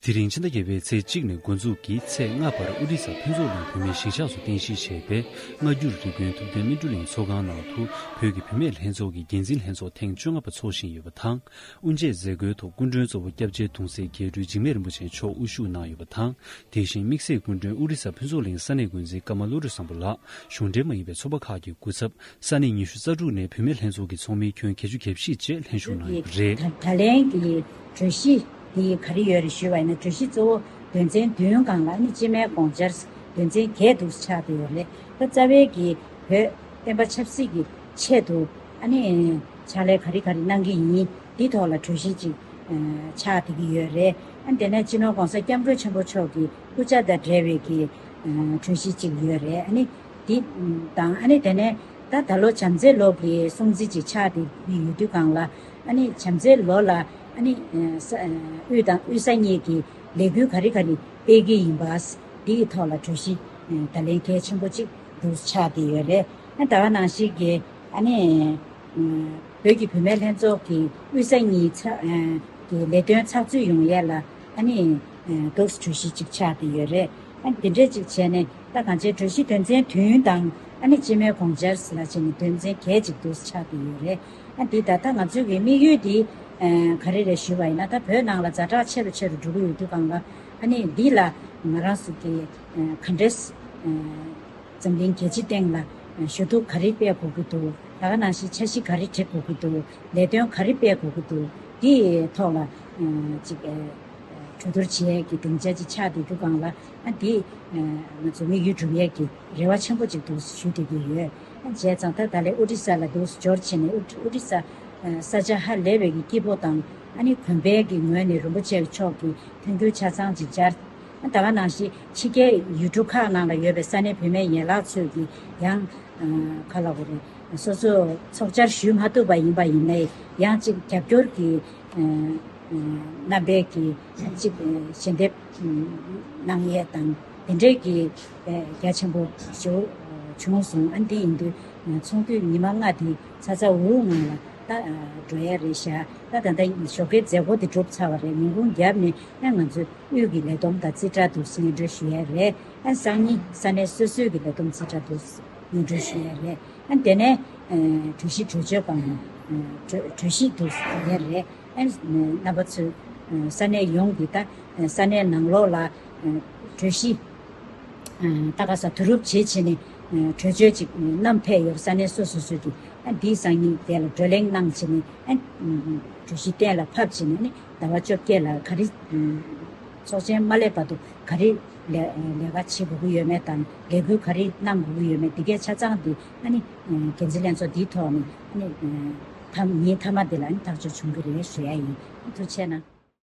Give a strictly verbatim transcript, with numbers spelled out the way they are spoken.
དེ་རིང་ཕྱི་ཟླ་བརྒྱད་པའི་ཚེས་གཅིག་ནས་འགོ་འཛུགས་ཀྱིས་ཚེས་ལྔ་བར་ཨོ་རི་ས་ཕུན་ཚོགས་གླིང་བུད་མེད་ཞིང་ཆགས་སུ་རྟེན་གཞི་བྱས་པའི་སྔ་འགྱུར་རི་དགོན་ཐུབ་བསྟན་སྨིན་གྲོལ་གླིང་ཚོགས་ཁང་ནང་དུ་བོད་ཀྱི་བུད་མེད་ལྷན་ཚོགས་ཀྱི་འགན་འཛིན་ལྷན་ཚོགས་ཐེངས་བཅོ་ལྔ་པ་འཚོགས་བཞིན་ཡོད་པ་དང་། དབུ་འབྱེད་མཛད་སྒོའི་ཐོག་སྐུ་མགྲོན་གཙོ་བོ་སྐྱབས་རྗེ་གདུང་སྲས་རྒྱལ་སྤྲུལ་འཇིགས་མེད་རིན་པོ་ཆེ་མཆོག་དབུ་བཞུགས་གནང་ཡོད་པ་དང་། དེ་བཞིན་དམིགས་བསལ་སྐུ་མགྲོན་ཨོ་རི་ས་ཕུན་ཚོགས་གླིང་ས་གནས་འགོ་འཛིན་ཀརྨ་བློ་གྲོས་བཟང་པོ་ལགས། གཞུང་འབྲེལ་མ་ཡིན་པའི་ཚོགས་པ་ཁག་གི་སྐུ་ཚབ། ས་གནས་ཉི་ཤུ་རྩ་དྲུག་ནས་བུད་མེད་ལྷན་ཚོགས་ཀྱི་ཚོགས་མི་ཁྱོན་བརྒྱད་ཅུ་གྱ་བཞི་བཅས་ལྷན་ཞུགས་གནང་ཡོད་པ་རེད། ད་ད་ལན་གྱི་གྲོས་གཞི་འདི་ག་རེ་ཡོད་རེད་ཞུས་པ་ཡིན་ན། གྲོས་གཞི་གཙོ་བོ་དོན་ཚན་བདུན་སྒང་ལ་ནི་སྤྱི་མོས་དགོངས་འཆར་དོན་ཚན་བརྒྱད་འདུག་ཆགས་བསྡད་ཡོད་རེད། ད་རྩ་བའི་གི་བོད་བསྟན་པ་ཆབ་སྲིད་ཀྱི་ཆེད་དུ་ཨ་ནི་ཕྱག་ལས་ག་རེ་ག་རེ་གནང་གི་ཡིན། འདི་ཐོག་ལ་གྲོས་གཞི་ཅིག་ཆགས་བསྡད་ཀྱི་ཡོད་རེད། ཨ་ནི་དེ་ནས་སྤྱི་ནོར་༸གོང་ས་༸སྐྱབས་མགོན་ཆེན་པོ་མཆོག་གི་སྐུ་ཕྱྭ་དང་འབྲེལ་བའི་གི་གྲོས་གཞི་ཅིག་ཡོད་རེད། ཨ་ནི་འདི་དང་ཨ་ནི་དེ་ནས་ད་ད་ལོ་བྱམས་བརྩེའི་ལོ་གི་སྲུང་བརྩི་ཅིག་ཆགས་བསྡད་ཀྱི་ཡོད་དུས་སྒང་ལ། ཨ་ནི་བྱམས་བརྩེའི་ལོ་ལ་ཨ་ནི་ས་དབུས་དང་དབུས་ས་གཉིས་ཀྱི་ལས་འགུལ་ག་རེ་ག་རེ་སྤེལ་གྱི་ཡིན་པ། འདིའི་ཐོག་ལ་གྲོས་གཞི་ད་ལན་གལ་ཆེན་པོ་ཅིག་འདུག་ཆགས་བསྡད་ཡོད་རེད། ཨ་ད་ག་ནང་བཞིན་གྱི་ཨ་ནི་བོད་ཀྱི་བུད་མེད་ལྷན་ཚོགས་ཀྱི་དབུས་ས་གཉིས་ཚ་ཀྱི་ལས་དོན་ཚགས་ཚུད་ཡོང་ཡས་ལ་ཨ་ནི་འདུག་གྲོས་གཞི་ཅིག་ཆགས་བསྡད་ཡོད་རེད། ཨ་འདི་འདྲས་ཅིག་བྱས་ནས་ད་གང་ཅིའི་གྲོས་གཞི་དོན་ཚན་བདུན་དང་ཨ་ནི་སྤྱི་མོས་དགོངས་འཆར་ཟེར་ལ་བྱས་ནས་དོན་ཚན་བརྒྱད་ཅིག་འདུག་ཆགས་བསྡད་ཡོད་རེད། ཨ་འདི་ད་ལྟ་ང་ཚོའི་གི་དམིགས་ཡུལ་འདི་ག་རེ་རེད་ཞུས་པ་ཡིན་ན། ད་བོད་ནང་ལ་ཛ་དྲག་ཆེ་རུ་ཆེ་རུ་འགྲོ་གི་ཡོད་དུས་སྒང་ལ། ཨ་ནི་འདི་ལ་ང་རང་ཚོ་གི་ག་འདྲས་འཛམ་གླིང་རྒྱལ་སྤྱི་སྟེང་ལ་ཞུ་གཏུག་ག་རེ་སྤེལ་དགོས་ཀྱི་འདུག་ད་ག་ནང་བཞིན་འཆར་གཞི་ག་རེ་སྒྲིག་དགོས་ཀྱི་འདུག་ལས་དོན་ག་རེ་སྤེལ་དགོས་ཀྱི་འདུག་འདིའི་ཐོག་ལ་ཅིག་གྲོས་བསྡུར་བྱེད་ཡས་ཀྱི་སྡིངས་ཆ་ཅིག་ཆགས་བསྡད་དུས་སྒང་ལ། ཨ་འདི་ང་ཚོ་དམིགས་ཡུལ་འགྲུབ་ཡས་ཀྱི་རེ་བ་ཆེན་པོ་ཅིག་འདུག་ཞུ་བསྡད་ཀྱི་ཡོད། ཨ་བྱས་ཙང་ད་ད་ལན་ཨོ་ཌི་ས་ལ་འདུག་འབྱོར་བྱས་ནས་ཨོ་ཨོ་ཌི་ས་ས་ཆ་ཧ་ལས་པའི་གི་སྐྱིད་པོ་དང་། ཨ་ནི་དགོན་པའི་གི་ངོས་ནས་རིན་པོ་ཆེ་མཆོག་གི་མཐུན་འགྱུར་ཆ་ཚང་ཅིག་སྦྱར། ཨ་ད་ག་ནང་བཞིན་ཕྱི་རྒྱལ་ཡུལ་གྲུ་ཁག་ནང་ལ་ཡོད་པའི་ས་གནས་བུད་མེད་ཡན་ལག་ཚོས་ཀྱི་ཡང་ག་ལབ་དགོས་རེད། སོ་སོ་ཚོགས་བཅར་ཞུས་མ་ཐུབ་པ་ཡིན་པ་ཡིན་ནའི་ཡང་ཅིག་རྒྱབ་སྐྱོར་གྱི་རྣམ་པའི་གི་ཅིག་ཞལ་འདེབས་གནང་ཡས་དང་། དེ་འདྲའི་གི་རྒྱ་ཆེན་པོ་ཞེ་པོ་བྱུང་སོང་། ཨ་འདི་ཡིན་དུས་ཚོགས་དུས་ཉི་མ་ལྔ་དེ་ཚ་ཚ་འུར་འུར་ངང་ལ་ད་འགྲོ་ཡས་རེད་ཤག་ད་ད་ལྟ་ཞོགས་ཀའི་མཛད་སྒོ་དེ་གྲུབ་ཚར་བ་རེད། ཉིན་གུང་རྒྱབ་ནས་ཡང་ང་ཚོས་དབུས་ཀྱི་ལས་བསྡོམས་དང་རྩིས་ཁྲ་འདུག་སྙན་སྒྲོན་ཞུ་ཡས་རེད། ཨ་སང་ཉིན་ས་གནས་སོ་སོའི་གི་ལས་བསྡོམས་རྩིས་ཁྲ་འདུག་སྙན་སྒྲོན་ཞུ་ཡས་རེད། ཨ་དེ་ནས་གྲོས་གཞི་གྲོས་ཆོད་སྒང་གྲོས་གྲོས་གཞི་འདུག་ཡས་རེད། ཨ་རྣམ་པ་ཚོས་ས་གནས་ཡོངས་ཀྱི་ད་ས་གནས་ནང་ལོགས་ལ་གྲོས་གཞི་ད་ག་ས་བསྡུ་རུབ་བྱེད་བྱས་ནས་གྲོས་ཆོད་ཅིག་བསྣམས་ཕེབས་ཡོད། ས་གནས་སོ་སོ་སོ་གི་ཨ་འདིའི་སང་ཉིན་དེ་ལ་བགྲོ་གླེང་གནང་བྱས་ནས་ཨ་གྲོས་གཞི་གཏན་ལ་ཕབ་བྱས་ནས་ནི་ཟླ་བ་བཅོ་བརྒྱད་ལ་ག་རེ་ཚོགས་ཆེན་མ་སླེབས་བར་དུ་ག་རེ་ལས་ལས་ཀ་བྱེད་དགོས་ཀྱི་ཡོད་མེད་དང་། ལས་འགུལ་ག་རེ་གནང་དགོས་ཀྱི་ཡོད་མེད་འདི་གའི་ཆ་ཚང་འདི་ཨ་ནི་འགན་འཛིན་ལྷན་ཚོགས་འདིའི་ཐོག་ནས་ཨ་ནི་མཐའ་ཉིན་མཐའ་མ་འདི་ལ་ཨ་ནི་ཐག་གཅོད་བྱུང་གི་རེད་ཞུ་ཡ་ཡིན། ཐུགས་རྗེ་གནང་།